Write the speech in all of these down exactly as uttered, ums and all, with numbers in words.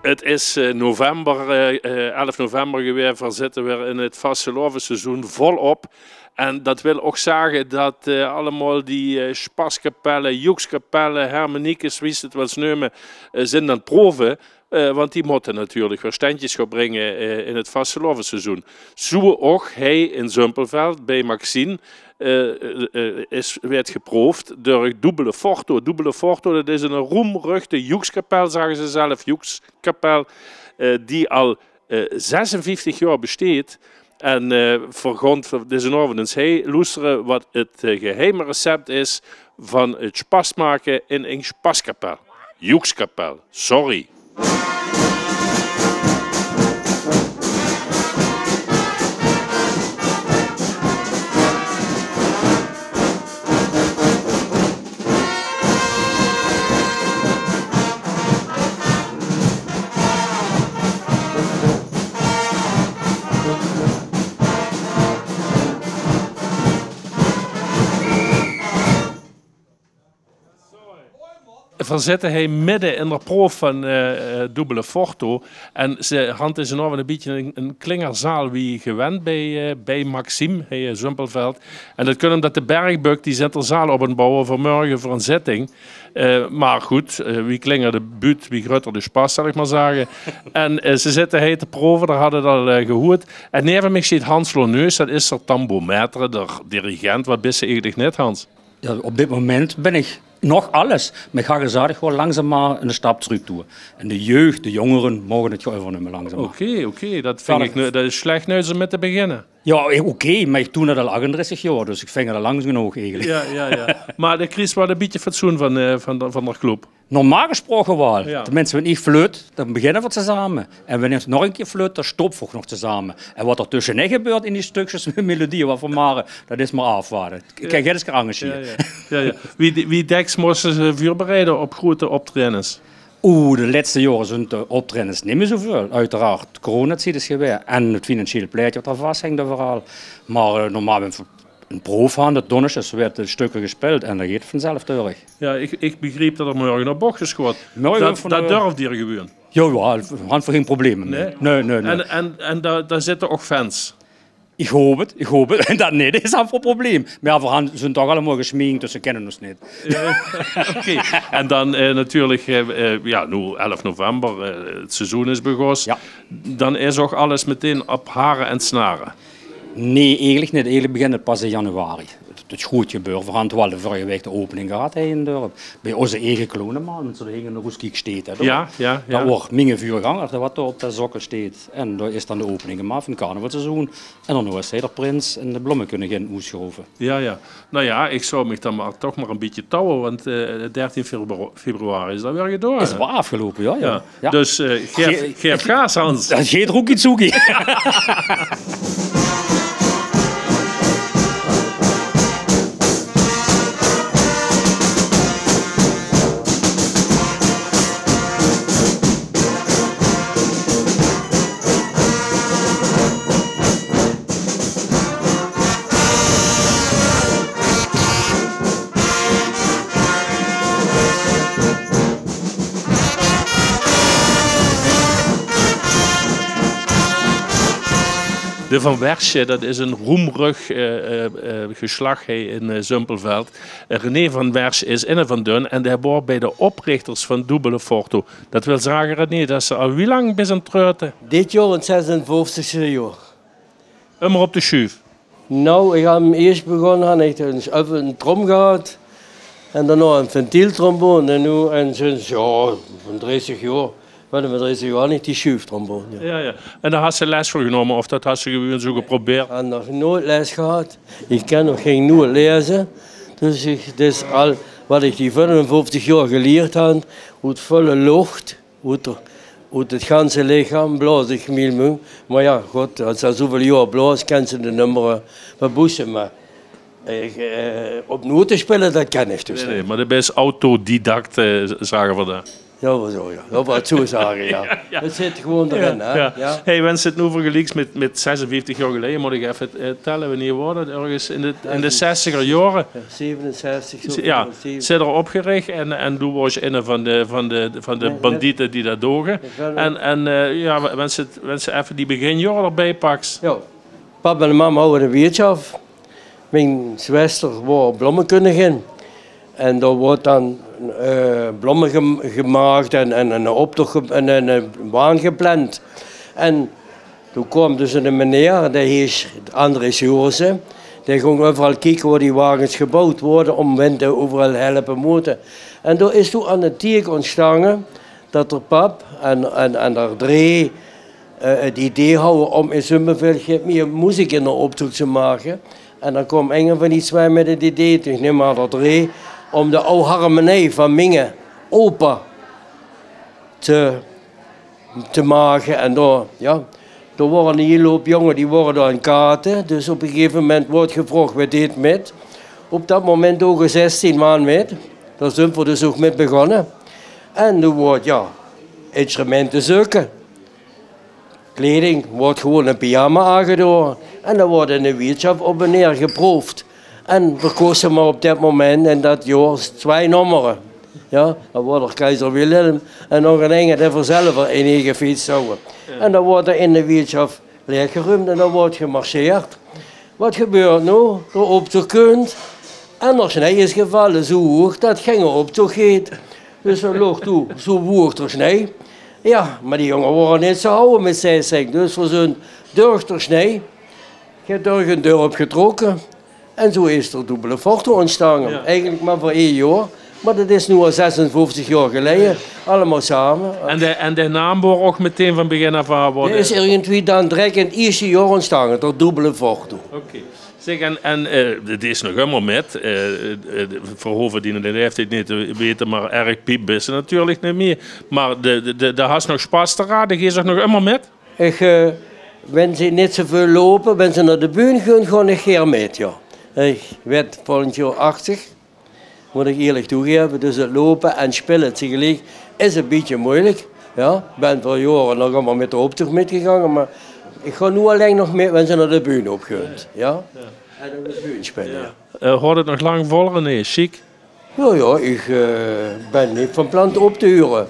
't Is, eh, november, eh, eh, elf november geweë. Veer zitte weer in 't vastelaovesseizoen volop. En dat wil ouch zage dat, eh, allemaol die, eh, spaskapelle, joekskapelle, hermeniekes, wie ze 't wils neume, eh, zint aan 't prove. Eh, want die mótte natuurlik weer stentjes gaon bringe, eh, in 't vastelaovesseizoen. Zoeë ouch hei in Zumpelveld bij Maxime, eh, eh, eh, is, weëd geproofd door Dubbele Forto. Dubbele Forto, dat is 'n roemruchte joekskapel, zage ze zelf, joekskapel, eh, die al, eh, zesenvieftig jaor besteet. En, eh, veer gaon veur dezen aovend ins hei loestere wat 't, eh, geheime recept is van 't spas make in 'n spaskapel. Joekskapel, sorry. Veer zitte hei midde in de proof van, eh, eh, Dubbele Forto. En ze hant dezen aovend 'n bietje 'n, 'n klinger zaal wie gewend bij, eh, bij Maxime, hei in Zumpelveld. En dat kump omdat de Bergbök, die zint de zaal op 't bouwe veur mörge veur 'n zitting. Eh, maar good, eh, wie klinger de buut, wie grutter de spas, zal ich maar zage. En, eh, ze zitte hei te prove, d'r hat 't al, eh, gehoeëd. En neve mich zit Hans Loneus, dat is d'r tambourmaître, d'r dirigent. Wat bis se eigelik net, Hans? Ja, op dit moment bin ich nog alles. Maar ich ha gezag, ich wil langzaam maar 'ne stap trök doeë. En de jeug, de jóngere, moge 't gaon euvernumme langzaam maar. Oké, oké. Dat vind ich, dat is slech nuits um mit te beginne. Ja, oké, maar ich doeë 't al achtendressig jaor, dus ich vind 't al lang genóg eigelik. Ja, ja, ja. Maar de kries waal 'n bietje fatsoen van, eh, van de, van d'r club. Normaal gesproke waal. Ja. Tenminste, wen ich fleut, dan beginne veer tezame. En wen ich nog 'ne kier fleut, dan stoppe veer ouch nog tezame. En wat d'r tössenin gebeurt in die stökskes mit melodieë wat veer make, dat is maar aafwachte. Ich kan gein keer angers hie. Ja, ja. Ja, ja. Wie, wie dèks moste ze veurbereide op groeëte optraejes? Oeh, de lèste jaore zunt de optraejes nimmer zoeëvöal. Oeteraard, coronatied is geweë. En 't financieel plaetje wat d'r vashingk euveral. Maar, eh, normaal, wen veer 'n proof hant, dat donnesdes weëd de stökker gespeild en dan geit 't vanzelf dörch. Ja, ich, ich begriep dat d'r mörge op Bochjes gaot. Mörge dat, van dat de dörf d'r gewoeën. Ja, ja, hant veer gein probleme mit. Nee? Nee, nee, nee. En, en, en dao, dao zitte ouch fans? Ich haop 't, ich haop 't. Dat neet, is dat 'n probleem. Maar ja, veer hant, zunt toch allemaol gesmink, dus ze kinne ós neet. Ja, oké. En dan, eh, natuurlik, eh, eh, ja, noe elf november, eh, 't seizoen is begós. Ja. Dan is ouch alles meteen op hare en snare. Nee, eigelik neet. Eigelik begint 't pas in januari. 't, 't groeët gebeure. Veer hant waal de vörrige waek de opening gehad hei in 't dörp. Bij ózze eige clowneman, mit zoeë de hing in de roeskiek steet, hè, toch? Ja, ja, ja. Dat waor minge veurganger, dat wat dao op de zokkel steet. En dao is dan de opening gemaak van 't carnavalsseizoen. En daonao is hei d'r prins en de blommekeuningin oesgerope. Ja, ja. Nou ja, ich zou mich dan maar toch maar 'n bietje touwe, want, eh, dertien febru-, februari is dat weer gedoon, hè? Is 't waal aafgeloupe, ja, ja. Ja. Ja. Dus, eh, geef, geef gaas, Hans. Dat geit roekie zoekie. De Van Wersje, dat is 'n roemröch, eh, eh, eh, geslach hei in, eh, Zumpelveld. Eh, René van Wersje is inne van dun en dae waor bij de oprichters van Dubbele Forto. Dat wil zage, René, dat se al wie lang bis aan 't treute? Dit jaor 't zesenvoefstigste jaor. Ummer op de sjuuf? Nou, ich han 'm iers begós, han ich 'n, 'n trom gehad. En daonao 'n ventieltromboon. En noe, en sinds, ja, van dressig jaor, veer han van dressig jaor neet die sjuuftromboon, ja. Ja, ja. En dao has se les veur genómme, of dat has se gewoeën zoeë geprobeerd? Ich han nog noeëts les gehad. Ich kan nog gein noeëts laeze. Dus ich, dus al wat ich die veerenvoefstig jaor gelierd han, oet volle loch, oet, oet 't ganse lichaam blaos ich miel mung. Maar ja, god, as se zoeëvöal jaor blaos, kans se de nummere verboese. Maar ich, eh, op noeëte spille, dat kan ich dus neet. Nee, nee, maar de bis autodidact, eh, zage veer dat. Jao, waal zoe, jao. Dat waor 't zoe zage, jao. Jao, jao. Dat zit gewoen d'rin, hè? Jao. Hey, wens se 't noe vergelieks mit, mit zesenvieftig jaor geleje, mót ich effe, eh, telle, wienie waor dat? Örges in de, in de zestiger jaore. Jao, zevenenzestig, zoe. Jao, zevenenzestig. Zit d'r opgerich en, en doe waors eine van de, van de, van de bandiete die dat doge. En, en, eh, jao, wens se, wens se effe die beginjaore d'rbie paks. Jao. Pap en mam hawwe de wiertsjaf. Mien zwester waor blommekundigin. En dao woort dan, eh, blomme gem-, gemaak en, en, en 'nen optoch ge-, en, en 'ne waan gepland. En doe kaom dus 'ne meneer, dae heet Andries Joersen. Dae góng euveral kieke wo die wages geboewd woorte, óm wen dae euveral helpe mótte. En doe is doe aan 't tiek óntstange dat d'r pap en, en, en d'r dree, eh, 't idee hawwe óm in Zumbeveldje mie meziek in d'r optoch te make. En dan kaom eine van die tswai mit 't idee, ich num aan d'r dree, óm de aw harmenie van minge opa te, te make. En dao, jao, dao waore 'n hiel hoop jónge, die waore dao aan 't kate. Dus op e gegeve moment woort gevraog: "Wae deet mit?" Op dat moment doge zestien man mit. Dao zunt v'r dus ouch mit begónne. En doe woort, jao, instrumente zeuke. Kleiding, woort gewoen 'n pyjama aangedoon. En dan woort in de wiertsjaf op en neer geproefd. En v'r kóste mer op det moment in det jaor tswai nómmere. Jao, dan woort d'r Keizer Wilhelm en nog 'n inge det v'r zelver in eige fiets zouwe. Jao. En dan woort d'r in de wiertsjaf leeggeruumd en dan woort gemarcheerd. Waat gebeurt noe? D'r optoch kunt en d'r snei is gevalle, zoe hoeg det gein optoch geet. Dus d'r loog toe, zoe hoeg d'r snei. Jao, mer die jónge waore neet te hawwe mit zestig, dus v'r zunt durch d'r snei, durch 't dörp getrokke. En zoe is d'r Dubbele Forto óntstange. Jao. Eigelik mer veur ein jaor. Mer det is noe al zesenvieftig jaor geleje. Jao. Allemaol same. En de, en de naam waor ouch meteen van begin aaf aan, waor... Dae is irgendwie dan direk in 't ierste jaor óntstange, d'r Dubbele Forto. Oké. Zèk, en, en, eh, dae is nog ummer mit. Eh, eh, v'r hove diene laeftied neet te weite, mer erg piep bis se natuurlik neet mie. Mer de, de, de, de has nog spas d'raan, de geis toch nog ummer mit? Ich, eh, wen ze neet zoväöl loupe, wen ze nao de bühne gaon, gaon ich gaer mit, jao. Ich waer volgend jaor achtig, mót ich ierlik toegaeve. Dus 't loupe en spille tegeliek is e bietje meujelik. Jao, ich bön veur jaore nog ummer mit d'r optoch mitgegange, mer ich gaon noe allein nog mit wen ze nao de bühne op gaon. Jao? Jao. En op de bühne spille, jao. Eh, haet 't nog lang vol, René? Sjiek. Jao, jao, ich, eh, bön neet van plan op te hure.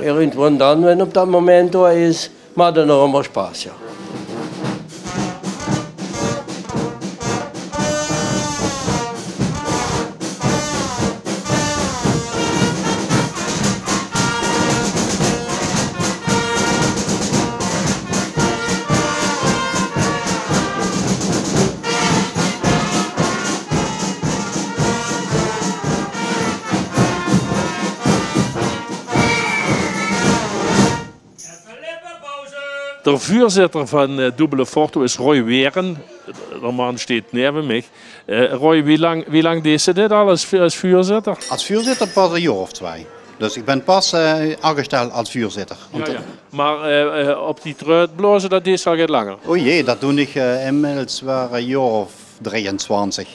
Irgendwann dan, wen op dat moment dao is, mer dan nog ummer spas, jao. D'r veurzitter van, eh, Dubbele Forto is Roy Weren. D'r man sjteit neve mich. Eh, Roy, wie lang, wie lang deis se dit al es, es veurzitter? As veurzitter pas e jaor of twieë. Dus ich bön pas, eh, aangesteld as veurzitter. Jao, jao. Mer, eh, eh, op die truit blaoze, dat deis se al get langer? O jee, dat doon ich, eh, inmiddels waal e jaor of drieëntwintig.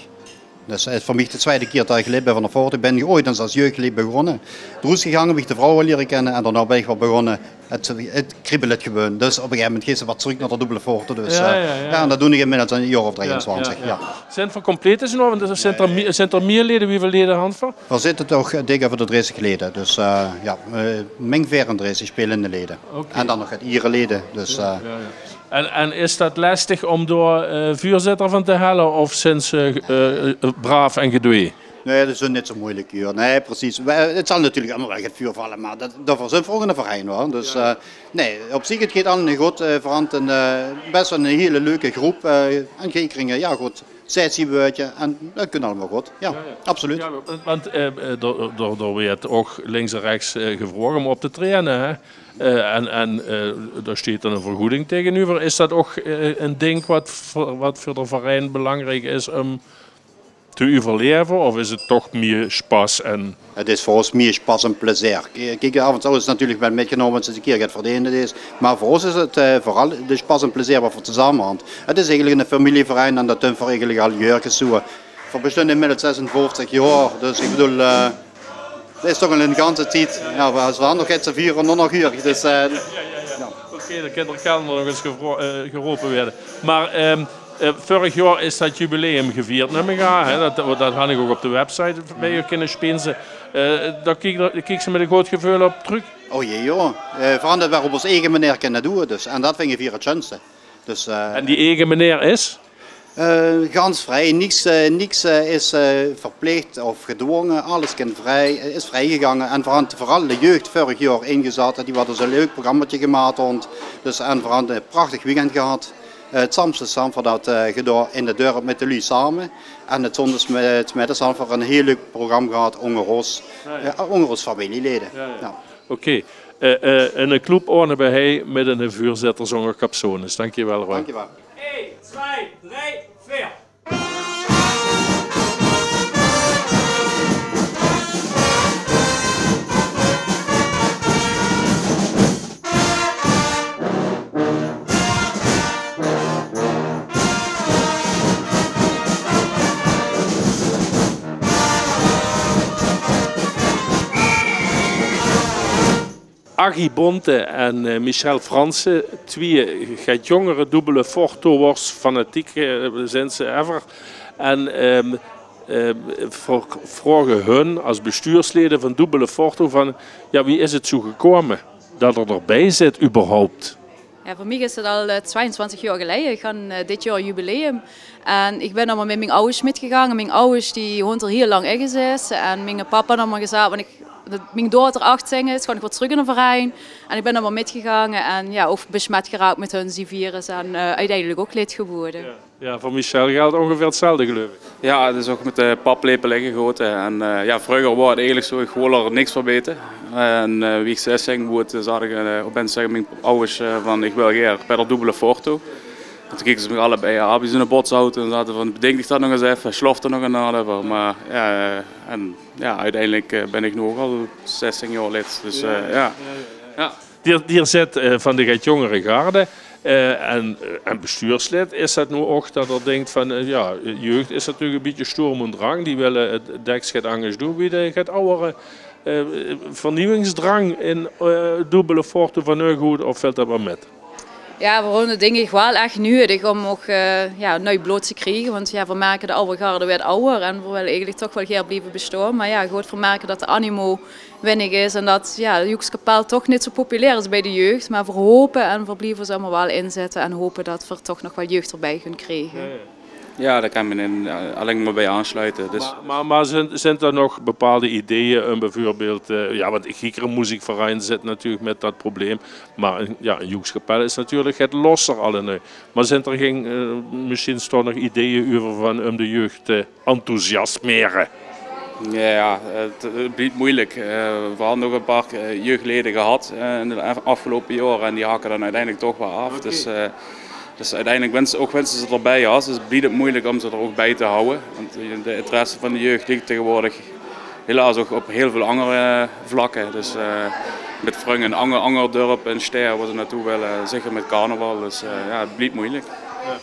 Dus 't is veur mich de twieëde kier dat ich lid bön van d'r Forto. Ich bön ooit ins as jeugdlid begós. D'roes gegange, höb ich de vrouwe liere kinne en daonao bön ich weer begós. 't, 't kriebelt gewoon. Dus op e gegaeve moment geis se weer trök nao d'r Dubbele Forto. Dus, jao, eh, jao, jao, en dat doon ich inmiddels e jaor of drieëntwintig, jao. Zint v'r compleet es noe? Want zint d'r mie-, zint d'r mie lede? Wieväöl lede hant v'r? V'r zitte toch, eh, dik euver de dressig lede. Dus, eh, jao, eh, meng veerendressig spelende lede. Oké. En dan nog get ierelede. Dus, eh, jao, jao. En, en is dat lestig óm dao, eh, veurzitter van te helle, of zint ze, eh, eh, braaf en gedwee? Nae, dat is neet zo meujelik, huur. Nae, precies. V'r, 't zal natuurlik ummer waal get veurvalle, mer dat, daoveur zunt v'r ouch 'ne verein, huur. Dus, eh, nae, op zich, 't geit allemaol good. Eh, v'r hant 'n, eh, bès waal 'n hiel leuke groep, eh, en gein kringe. Jao, good. Sessiewäördje en dat kump allemaol good. Jao, absoluut. Jao, want, eh, eh, d'r, d'r, d'r weurt ouch links en rechs, eh, gevraog óm op te traeje, hè? Eh, en, en, eh, dao sjteit dan 'n vergoeding taengeneuver. Is dat ouch, eh, e dink wat veur, wat veur d'r verein belangriek is óm te euverlaeve, of is 't toch mie spas en... 't Is veur ós mie spas en plezeer. K-, kiek, aaf en toe is 't natuurlik waal mitgenómme es se 'ne kier get verdeend is. Mer veur ós is 't, eh, veural de spas en plezeer wat v'r tezamme hant. 't Is eigelik 'ne femilieverein en dat dunt v'r eigelik al jaorkes zoe. V'r besjtunt inmiddels zesenvieftig jaor, dus ich bedoel, eh, Is toch al 'n ganse tied. Ja, v'r, v'r hant nog get te viere, nog, nog huurig. Dus, eh, ja. Oké, dan kan d'r kalender nog ins gevro-, eh, gerope waere. Mer, ehm, eh, vörig jaor is dat jubileum gevierd, num ich aan, hè? Dat, dat han ich ouch op de website bie uch kinne spinse. Eh, dao kiek, dao kieks se mit e good geveul op trök? O jee, jao. Eh, veural dat v'r op ós eige meneer kinne doon, dus. En dat vinge v'r 't sjunste. Dus, eh, en die eige meneer is? Eh, gans vrie. Niks, eh, niks, eh, is, eh, verplich of gedwónge. Alles kin vrie, is vrie gegange. En veural, veural de jeug vörig jaor ingezat. Die hadde zo'n leuk programmaatje gemaak. En dus, en veural 'n prachtig weekend gehad. Eh, 't Samse Samfer dat, eh, gedaon in 't dörp mit de luuj same. En 't zóndigs, 't middes hant v'r 'n hiel leuk programma gehad ónger ós, eh, ónger ós familielede. Ja. Oké. Eh, eh, 'ne club ohne behei mit 'ne veurzitter zónger capsones. Dankjewel, Roy. Dankjewel. Ein, twee, drie, veer. Achie Bonte en, eh, Michel Franssen, twieë get jóngere Doebele Forto'ers, fanatiek, eh, zint ze ever. En, ehm, eh, v'r vraoge hun es bestuurslede van Doebele Forto van, ja, wie is 't zoe gekómme dat d'r d'rbie zit überhaupt? Ja, veur mich is 't al, eh, twieëntwintig jaor geleie. Ich han, eh, dit jaor jubileum. En ich bin dan mer mit mien awwers mitgegange. Mien awwers die hant d'r hiel lang in gezaete. En miene papa dan mer gezag, want ich, dat mien dochter achttien is, gaon ich weer trök in de verein. En ich bin dan mer mitgegange. En ja, ouch besmet geraak mit hun virus en, eh, oeteindelik ouch lid gewore. Ja. Ja, veur Michel geldt óngeveer 'tzelfde, geluif ich. Ja, 't is ouch mit de paplepel ingegaote. En, eh, ja, vreuger waor 't eigelik zoe, ich wól d'r niks van weite. En, eh, wie ich zestien woort, zag ich, eh, opins zagte mien awwers, eh, van: "Ich wil gaer bie de Doebele Forto." En toen keke ze mich allebei aan, wie zoe'n botsauto, en zagte van: "Bedink dich dat nog ins effe, sjlaof d'r nog ins nao euver." Mer ja, eh, en ja, oeteindelik, eh, bin ich noe ouch al zestien jaor lid. Dus, eh, ja. Ja. Dier, dier zit, eh, van de get jóngere garde, eh, en, eh, en bestuurslid. Is dat noe ouch dat d'r dink van, eh, ja, jeug is natuurlik e bietje sjtoerm en drang, die wille 't dèks get angers doon wie de get awwere, eh, vernieuwingsdrang in, eh, Doebele Forto van uch oet, of vilt dat waal mit? Ja, v'r hunne dink ich waal ech nuuedig óm ouch, eh, ja, nuuj blood te kriege. Want ja, v'r merke de awwe garde weurt awwer en v'r wille eigelik toch waal gaer blieve bestaon. Mer ja, good, v'r merke dat de animo winnig is en dat, ja, de Joekskapel toch neet zoe populair is bie de jeug. Mer v'r hope en v'r blieve ós allemaol waal inzètte en hope dat v'r toch nog waal jeug d'rbie kinne kriege. Ja, ja. Ja, dao kan ich mich in, eh, allein mer bie aansluite. Dus mer, mer, mer zint, zint d'r nog bepaalde ideeë óm bieveurbeeld, eh, ja, want ich, eder moeziekverein zit natuurlik mit dat probleem. Mer, eh, ja, 'n Joekskapel is natuurlik get losser allemaol. Mer zint d'r gein, eh, mesjiens toch nog ideeë euver van, óm de jeug te enthousiasmere? Ja, 't, 't blief meujelik. Eh, v'r hant nog e paar, eh, jeuglede gehad, eh, in de af-, aafgeloupe jaore en die hakke dan oeteindelik toch waal aaf. Oké. Dus, eh, dus oeteindelik, wens, ouch wens se ze d'rbie has, is 't, blief 't meujelik óm ze d'r ouch bie te hawwe. Want, eh, de interesse van de jeug ligk taegewoordig helaas ouch op hiel väöl anger vlakke. Dus, eh, mit vrunj in anger, anger dörpe en sjtaete wo ze naotoe wille, zeker mit carnaval. Dus, eh, ja, 't blief meujelik. Ja.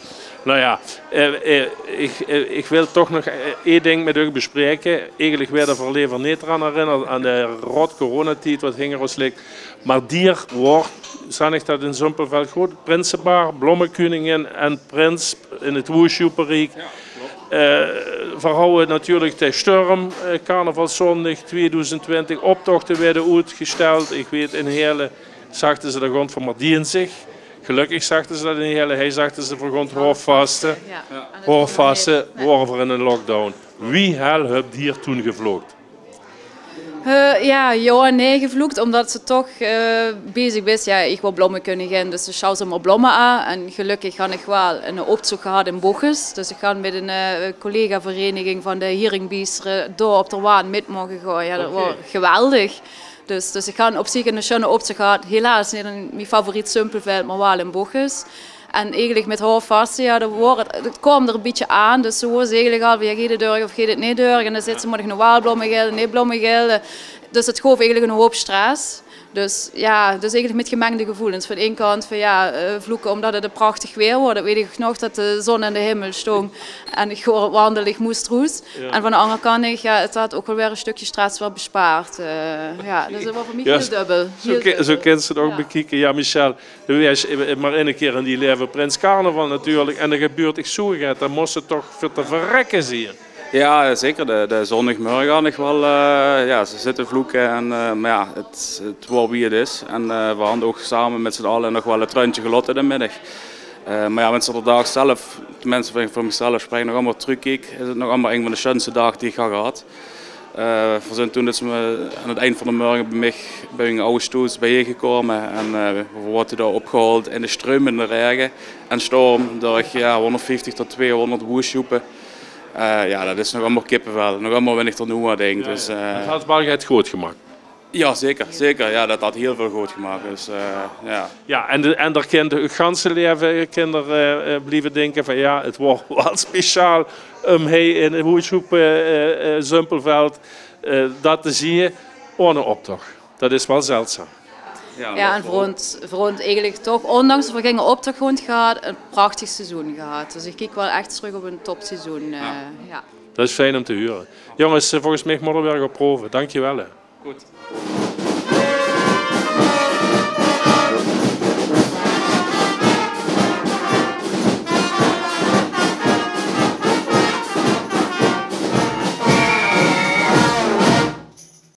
Nou ja, eh, eh, ich, eh, ich wil toch nog, eh, ein dink mit uch bespraeke. Eigelik waere v'r leever neet d'raan herinnerd, aan de rot coronatied wat hinger ós ligk. Mer dier woort, zag ich dat in Zumpelveld good, prinsepaar, blommekeuningin en prins in 't Woesjoeperriek. Ja, klop. Eh, v'r hawwe natuurlik de sjtoerm, eh, carnavalszóndig twieëdoezend twintig, optochte woorte oetgesjteld. Ich weit, in Heële zagte ze, dao gaon v'r mer dinsdig. Gelökkig zagte ze dat in Heële. Hie zagte ze, v'r gaon hoofvaste. Ja. Ja. Hoofvaste, ja, waore v'r in 'ne lockdown. Wie hel höb dier toen gevloekt? Eh, ja, jao en nae gevloekt, ómdat se toch, eh, bezig bis. Ja, ich waor blommekeuningin, dus se sjouws ummer blomme aan. En gelökkig han ich waal 'ne optoch gehad in Bochum. Dus ich han mit 'n, eh, collega-vereniging van de Hieringbiezer dao op de waan mit moge gaon. Ja, dat waor geweldig. Dus, dus ich han op zich 'ne sjoeane optoch gehad. Helaas neet in mien favoriet Zumpelveld, mer waal in Bochum. En eigelik mit hoofvaste, ja, dao waor 't, 't kaom d'r e bietje aan. Dus ze wóste eigelik al van, ja, geit 't door of geit 't neet door? En dan zits se, mót ich noe waal blomme gilde, neet blomme gilde? Dus 't goof eigelik 'nen houp stress. Dus jao, dus eigelik mit gemengde geveulens. Vaan ein kant vaan jao, eh, vloeke umtot 't prachtig weer waor. Dat weit iech nog, tot de zon in de himmel stóng. En iech goor op wandel, iech moos roes. Jao. En vaan de anger kant, iech, jao, 't had ouch wel weer e stökske stress wel bespaard. Eh, jao, dus 't waor veur miech hiel dubbel. Zoe kins te 't ouch bekieke. Jao, Michel, de wees, eh, mer eine kier in dien leve prins carnaval natuurlik. En dao gebeurt ech zoe get. Dao mós te toch veur te verrèkke zien. Jao, zeker. De, de zóndigmörge had iech wel, eh, jao, ze zitte vloeke en, eh, mer jao, 't, 't waor wie 't is. En, eh, veer hadde ouch same mit z'n alle nog wel e treuntje gelotte de middig. Eh, mer jao, wens te d'n daag zelf, tenminste, veur, veur miechzelf spreek, nog ummer trökkiek, is 't nog ummer ein vaan de sjunste daag die iech had gehad. Eh, veer zien toen dus, eh, aon 't ind vaan de mörge bij miech, bij mien awwe stoes bijeengekoume. En, eh, veer woorte dao opgehaold in de streumende raege en storm door, jao, hoonderdvieftig tot twiehonderd woesjoepe. Eh, jao, dat is nog ummer kippevel. Nog ummer wen iech d'r noe aon dink. Jao, dus, jao. Eh, 't had wel get good gemaak. Jao, zeker, zeker. Jao, dat had hiel väöl good gemaak. Dus, eh, jao. Jao, en de, en d'r kin de ganse leve, kin d'r, eh, eh, blieve dinke vaan, jao, 't waor wel speciaal um hei in 't woesjoepe, eh, eh, Zumpelveld, eh, dat te zien, oone optoch. Dat is wel zeldzaam. Jao, en veur oons, veur oons eigelik toch, oondanks tot v'r geine optoch gehad, e prachtig seizoen gehad. Dus iech kiek wel ech trök op e topseizoen, eh, jao. Dat is fijn um te hure. Jónges, eh, volges miech mote v'r weer goon prove. Dankjewel, hè. Good.